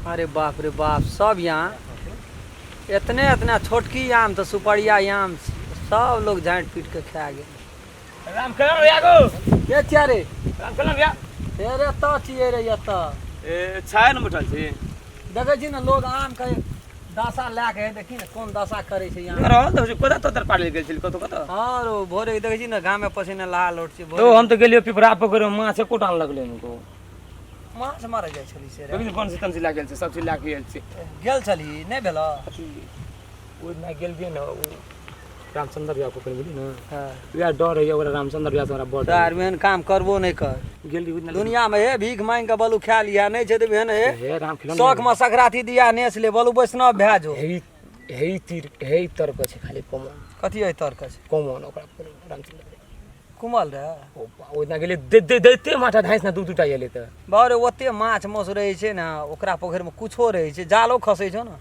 अरे बाप रे बाप, सब यहाँ एतने एतना छोटकी आम तऽ सुपरिया आम सब लोग झाँटि पीट के खा गेल। राम खेलन भैया गो। के छिया रे? राम खेलन भैया। हे रे एतऽ छियै रे एतऽ। ए छाया ने बैठल छी। देखै छी ने लोग आम के दशा लए के देखी ने कोन दशा करै छै यहाँ। रहल तऽ कतऽ तोतर पाड़ल गेल छली कतऽ कतऽ? हँ रो भोरे देखै छी ने घामे पसीने लाल उठ छै। तो हम तऽ गेलियै पिपरा पोखरि मे माछ एकोटा नहि लगलै हुनको। माछ मारै जाइ छली से रे? देखी बंसी तंसी लए गेल छै, सब चीज लए के गेल छै। गेल छली नहि भेल? अथी ओहि दिना गेल रहियै ने ओ रामचंद्र भैया पोखरि बुझली ने। हँ। वएह डर होइए ओकरा रामचंद्र भैया से हमरा बड़ डर। सर एहन काम करबो नहि कर। गेल रही ओहि दिना। दुनिया में हे भीख मांगि के बलू खा लिया नहि छै तऽ एहन हे हे राम खेलन शौक में सकराती दिया नेस ले बलू वैष्णव भए जो। हे हे तीर हे तर्क छै खाली कॉमन। कथी एहि तर्क छै? कॉमन ओकरा रामचंद्र भैया। कुमल रे। ओ ओहि दिना गेलियै दे दे दैते माछा धाँसि ने दू दूटा एलै तऽ। बाप रे ओते माछ मासु रहै छै ने ओकरा पोखरिमे कुछो रहै छै, जालो खसै छौ ने।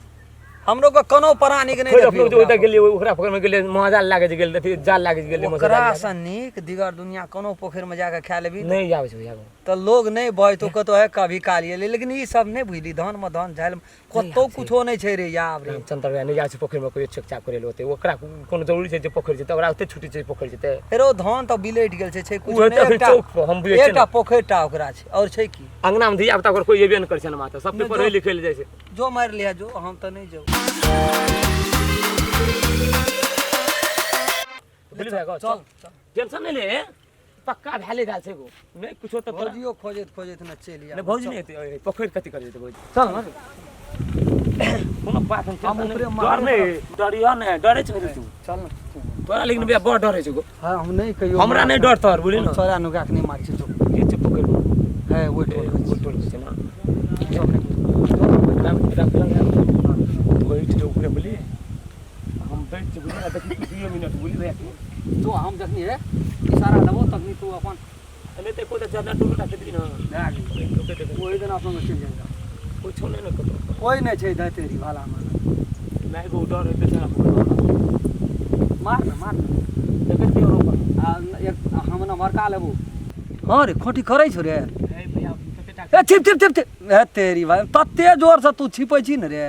हमरो के कोनो प्राणी के नहि फेर देखलियै अपनो ओतऽ ओकरा गेलियै ओकरा पोखरिमे गेलियै महाजाल लागै छै गेल अथी जाल लागै छै गेलियै ओकरा सँ नीक दिगर दुनिया कोनो पोखरिमे जाके खा लेबही नहि आबै छै भैया। तऽ लोग नहि बजतौ कतौ हे कभी काल एलै, लेकिन ई सब नहि बुझली धान मे धान झालि मे कतौ कुछो नहि छै रे आब रे। रामचंद्र भैया नहि जाइ छै पोखरिमे कहियो चेक करै लए ओते, ओकरा कोनो जरूरी छै जे पोखरि छै तऽ ओकरा ओते छुट्टी छै पोखरि जेतै। हेरो धान तऽ बिलटि गेल छै, छै ओ कुछो हेतै नहि, अखन एकटा चौक पर, हम बुझै छियै एकटा ने। पोखरि टा ओकरा छै आओर छै की। अंगना मे धिया पुता ओकर कोइ एबे नहि करै छै ने, माता सबके नहि, पढ़ै जो- लिखै लए जाइ छै। जो मारि लिहा जो, हम तऽ नहि जेबौ। बुझली भैया गो, चल चल टेंशन नहि ले, पक्का भए गेल छै गो नहि कुछो तऽ तोरा। भौजियो खोजैत खोजैत ने चलि नहि भौजी नहि हेतै, पोखरि कथी करै जेतै भौजी। चल ने कोनो बात नहि, हम टेंशन ऊपरे नहि, मारबे डर नहि, डरियह नहि, डरै छै तू। चल ने। तोरा लेकिन भैया बड़ डर होइ छै गो। हँ हम नहि कहियो हमरा नहि डर तोहर बुझली ने। चोरा नुका के नहि मारै छै जो। के छै पोखरि मे? है ओहि टोल के ओहि टोल के छै ने। चल ने। राम राम राम बैठ जो ऊपरे बुझली, हम बैठ जो बुझली, देखी 2 मिनट बुझली भैया। जो हम जखनी हे इशारा देबो तखनी तू अपन नहि तऽ कोइ तऽ जरना टूट टा देली ने भए गेल ओहि दिन अपना चलि जाइ। कोइ छौ नहि ने कतौ? कोइ नहि छै धतेरी भाला मार। नहि गो डर होइते छै। मार ने मार ने। देखै छियै रोपल आ एक हम ने मरका लेबो। हँ रे खोटी करै छौ रे। हे भैया कते टा ए छिप छिप छिप छिप हे तेरी भाई तते जोर से तू छिपै छी ने रे।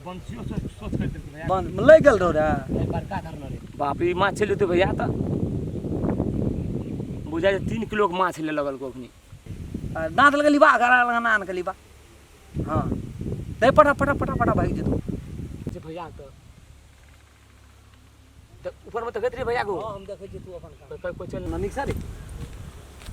बंसियो सोच सोच कर देलकै भैया। बंद लागि गेल रहो रे। बड़का धरना रे बाप रे, ई माछ चलि जेतै भैया तऽ बुझाइ छै 3 किलो के माछ ले लगल अखनी। दाँत लगेली बा गरा लगा नान कली बा। हाँ दे पटा पटा पटा पटा भागि जेतौ। जे भैया तऽ ऊपर मे देखैत रही भैया गो। हम देखै छी तू अपन काम। कोइ कोइ चल ना नीक रे।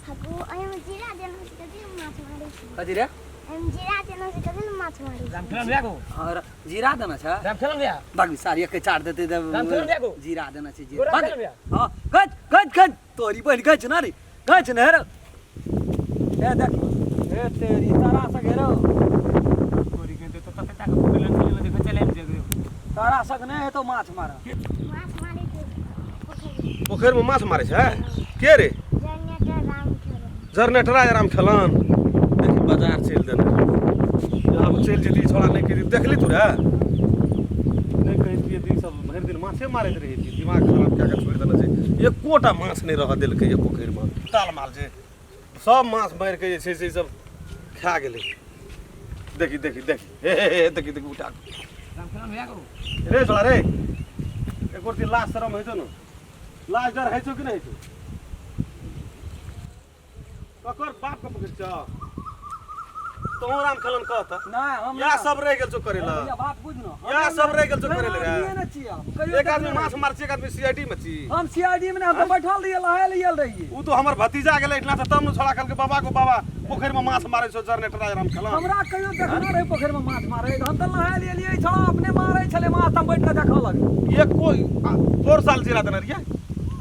हगो एहिमे जीरा देना छै कथी माछ मारै छै? कथी रे? एहिमे जीरा देना छै कथी माछ मारै छै? राम खेलन भैया गो। हाँ जीरा देना छै। राम खेलन भैया। बाकी सारी एक चाट देते राम खेलन भैया गो। जीरा देना छै जीरा। राम खेलन भैया। हाँ गच गच गच तोरी बहिन गच ना रे गच ने रे। ए देख ए तेरी तारा से घेरो तोरी के तो तते टा के पकड़ल चले देखै चले जे तारा सक नहि हेतौ माछ मारऽ। माछ मारै छै पोखरि। पोखरिमे माछ मारै छै के रे? जनरेटर राम खेलन। जरनेटरा राम खेलन। देखी बाजार चलि देने आब चलि जेती छोड़ा नहि करी देखली तू रे नहि कहितियै तऽ ई सब भरि दिन माछे मारैत रहै छी, दिमाग खराब कए कऽ छोड़ि देने छै, एकोटा माछ नहि रहऽ देलकै ये पोखरिमे। ताल माल छै सब माछ मारि कऽ जे छै से ई सब खा गेलै। देखी देखी देखी हे हे हे देखी देखी उठा राम खेलन भैया गो। रे छोड़ा रे एको रत्ती लाज शरम होइ छौ ने? लाज डर होइ छौ कि नहि होइ छौ? ककर बाप के पकड़ छौ तोहूँ राम खेलन कह तऽ। नहि हम इएह सब रहि गेल छौ करै लए। भैया बात बुझ न, इएह सब रहि गेल छौ करै लए रे। आदमीए ने छियै हम। कहियो एक आदमी देखने माछ मार छी, एक आदमी सीआईडी में छी। हम सीआईडी में नहि, हम तऽ बैठल रहियै लहाय लए गेल रहियै। उ तो हमर भतीजा गेलै एहिठिना से तब ने छोड़ा कहलकै बाबा को बाबा पोखरि में माछ मारै छौ जरनेटर राम खेलन। हमरा कहियो देखने रहै पोखरि में माछ मारै, हम तऽ लहाय लए एलियै छोड़ा अपने मारै छलै माछ, हम बैठ कऽ देखऽ लगलियै। एको पोर साल जीरा देने रहियै,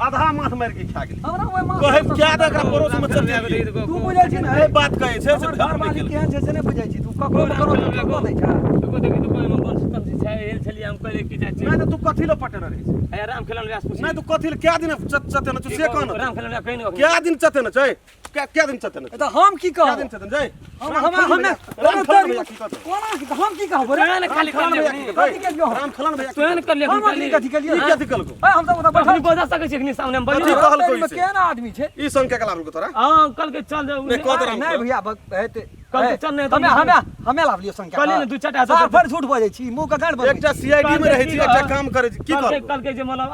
आधा माछ मारि के खा गेलै। हमरा ओहि माछ कहै क्या दे एकरा पड़ोस में चलि जइयै। तू बुझै छी ने ए बात कहै छै से हमर भेल नहि घरवाली गेल। केहन छै से नहि बुझै छी तू, ककरो ककरो ककरो दै छै। एगो देखी तऽ कोइ बंसी तंसी छै एल छलियै हम कहलियै की जाइ छै। नहि तऽ तू कथी लए पटेने रहै छै? अरे राम खेलन भैया से पूछ। नहि तू कथी लए कै दिन चतेने छौ से कह ने। राम खेलन भैया कहि ने। कै दिन चतेने छै? कै दिन चतेने छै? तऽ हम की कै कहब? दिन चतेने छै? हम राम हम खेलन हम भैया, राम खेलन भैया की कहतौ? कोना हम की कहब रे? तोहे ने खाली राम खेलन भैया की कथी केलियौ? कहतौ? राम खेलन भैया की तोहे ने कहतौ? करलियै हम खाली। अखनी कथी केलियै? ई कथी कहलकौ? ए हम तऽ ओतऽ बैठल अखनी बजा सकै छी अखनी सामने हम कथी बजू। कहलकौ ई से? केहन आदमी छै? ई संग के लागल तोरा? हां कल के चल जाऊ। नहि कह तऽ राम नहि भैया हेतै। कल के चल नहीं हमे हमे हमे लावलियो संख्या कहली ने दू चारिटा सार भर झूठ बजै छी मुंह के गांड बनबै एकटा सीआईडी में रहै छी एकटा काम करै छी की कल के करबै कल के जे मतलब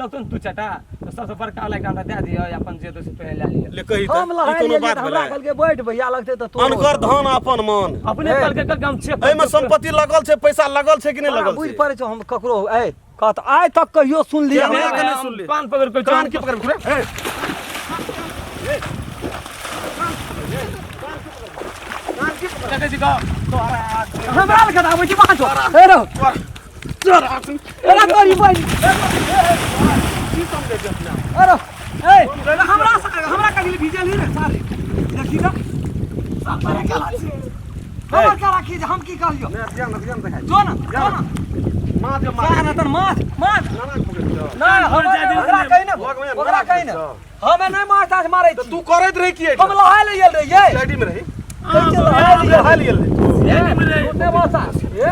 लगतौ ने दू चारिटा तऽ सबसँ बड़का वाला एकटा हमरा दए दिअ या अपन जे दोस्त तोहे लए लिअ ले कही तऽ हम ई लहाय कोनो लेलियै बात तऽ हमरा भेलै कहलकै बैठ भैया लगतै तऽ तोरो अनकर धन अपन मान अपने ए। कल के कल के हम चेक एहिमे संपत्ति लगल छै पैसा लगल छै कि नहि तोरा लगल बुझि छै पड़ै छौ हम ककरो ए कहत आइ तक कहियो सुनली हमरा हमरा के नहि सुनली। कान पकड़ के कान के पकड़ खुरे देखै छी गाँव हमरा लग आबै छी बाँचो हे रौ एना तोरी बहिन अरे ए हमरा हमरा कहीं भिजल ही रे सारे देखी त सब पर के लाची हमर का राखी जे हम की कहलियो जो ना जो ना माँ जे सारा ना तन माछ माछ नाना के पकड़ लिअ। ना घर जाय दिन ओकरा कहि ना लग में ओकरा कहि ना हमे नहि माछ ताछ मारै तऽ छी तू करैत रही की हम लहाय ले गेल रहियै सीआईडी में रही लहाय ले लहा लियल रही उठने बसा ए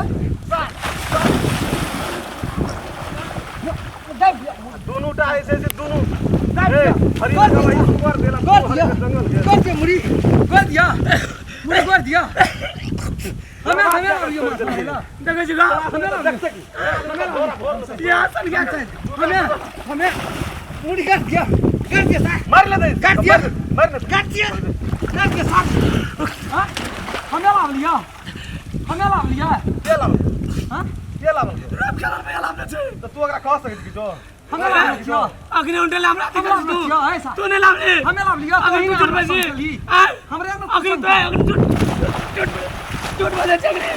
दुनू टा ऐसे ऐसे दुनू दाबि ए, दिअ। हरी कर जंगल दिअ। ऊपर देला कर दिया जंगल के कर दिया मुड़ी कर दिया मुड़ी कर दिया हमें हमें लावियो माछ मारै ला। देखै छी गाँव हमें लावियो यहाँ सन क्या छै हमें हमें मुड़ी कर दिया कर दिया साहब मार ले दे काट दिया। मार ले कर दिया कर दिया साहब हाँ? हमें लाव लिया हमें लाव लिया के लावल हाँ? के लावल खेलल में लाभ छै तऽ तू ओकरा कह सकैत छी जो हमें लाव लिया अग्नि उंडे हमरा हमें लाव लिया ऐसा तू नहीं लाभ ले हमें लाव लिया अग्नि तोही झूठ हमरा बजी समझली। हमरे में अग्नि तो अग्नि झूठ झूठ झूठ बजे छै अग्नि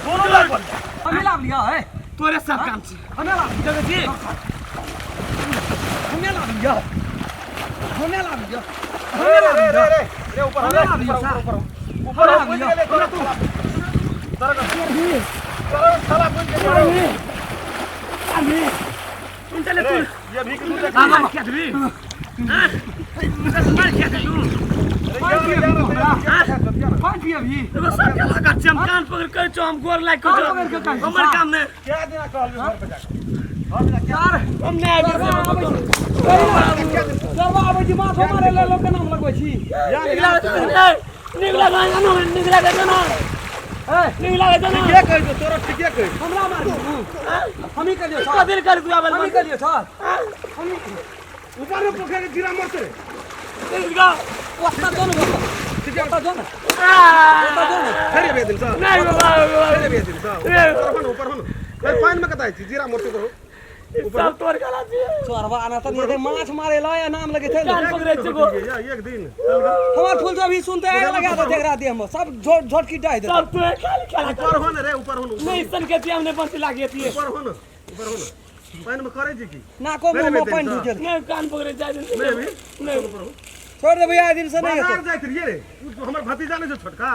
झूठ हमें लाव लिया है तोरे सब काम छै हमें लाव लिया देखै छी हमें लाव लिया हमें लाव लिया रे रे रे रे रे ऊपर हमें लाव लिया ऊपर साहब। ऊपर हमें लाव बुझ लिया। गेलै तोरा तू तोरा तोरा साला बुझ गेलै अग्नि उंडे ले रे तू ये भी के तू मार क्या देबी हां मार क्या दे तू पानि पियबी तू हमरा पानि पियबी एगो सब के लगा छै हम कान पकड़ के छौ हम गोर लाग के कान पकड़ के कहै छौ छी, हमर काम नहि क्या दिना कहलियो घर पे जाके घर पे जाके यार हम नहि आबि चरवा आबै छी चरवा आबै छी माछो मारै लए लोकके नाम लगबै छी नीक लागै छै नीक लागै छै नीक लागै छै ए नीक लागै छै ठीके कहै छौ तोरा ठीके कहै छौ हमरा मार हमही कलियो छौ कथी कर तू आबल हमही कलियो छौ हमही ऊपर में पोखर के जीरा मरते रे नीक ओत्ता जो न ठीके ओत्ता जो न ओत्ता जो न फेर बे दिन सर नहीं बाबा फेर बे दिन सर ऊपर हो न ऊपर हो न ए पानि में कतऽ छी जीरा मरते तो सब तोर गला छी चोरवा आना त नहीं माछ मारे ला या नाम लगे थे कान पकड़े छै गो या एक दिन चल गा हमार फूल जो अभी सुनते आग लगा दे एकरा देह में सब झोट झोट की डाहि दे सब तू खाली खेला ऊपर हो न रे ऊपर हो न नहीं सन के हमने बंसी लागी थी ऊपर हो न ऊपर हो न पानि में करै छी की नाको मुंह में पानि ढुकेल नहीं कान पकड़े जाय नहीं अभी नहीं ऊपर हो छोड़ दे भैया दिन से नहीं बाजार हेतौ जाइत रहियै रे उ हमर भतीजा नहि छै छोटका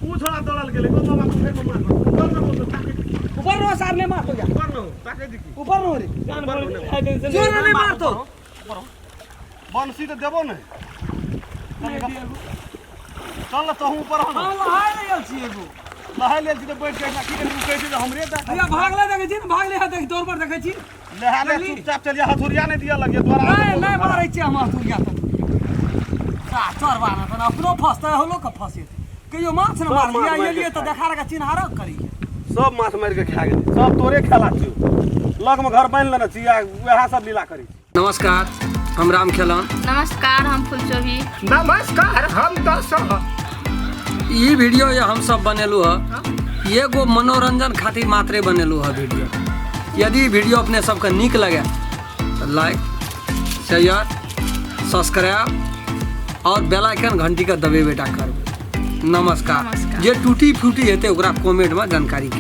उ छोड़ा दौड़ल गेलै गो बाबा पोखरि में माछ चल न बोल ताकै ऊपर रहो सार नहीं मारतो जा ऊपर न हो ताकै छी की ऊपर रहो रे कान पकड़े जाय जोर नहीं मारतो बंसी तऽ देबो ने चल न तहूँ ऊपर हो न हम लहाय ले छी एगो नहाय लेल छी तऽ बैठ के की करी कहै छै जे हमरे दे भैया भागले देखै छी ने भागले है देख दौड़ पर देखै छी लहा ले चुपचाप चलिया हथुरिया नहि दिअ लगिए तोरा नहीं नहीं मारै छी हम हथुरिया तथुरिया सा चोरवा ना तन अपनो फसतै होलो के फसेतै कहियो माछ ने सब मारलियै माछ मारि के एलियै तऽ देखा रखा चिन्हारक करी सब माछ मारि के खा गेलै सब तोरे खेला छियौ लगमे घर बान्हि लेने छी आ वएह सब लीला करै छी नमस्कार हम राम खेलन नमस्कार हम फुलचोभी नमस्कार हम दशरथ ई वीडियो ये हम सब बनेलू है एगो मनोरंजन खातिर मात्रे बनेलू है वीडियो। यदि वीडियो अपने सबके नीक लगे तो लाइक शेयर सब्सक्राइब और बेल आइकन घंटी के दबेबे टा करबै। नमस्कार। नमस्कार। जे टूटी फूटी हेतै ओकरा कमेंट में जानकारी।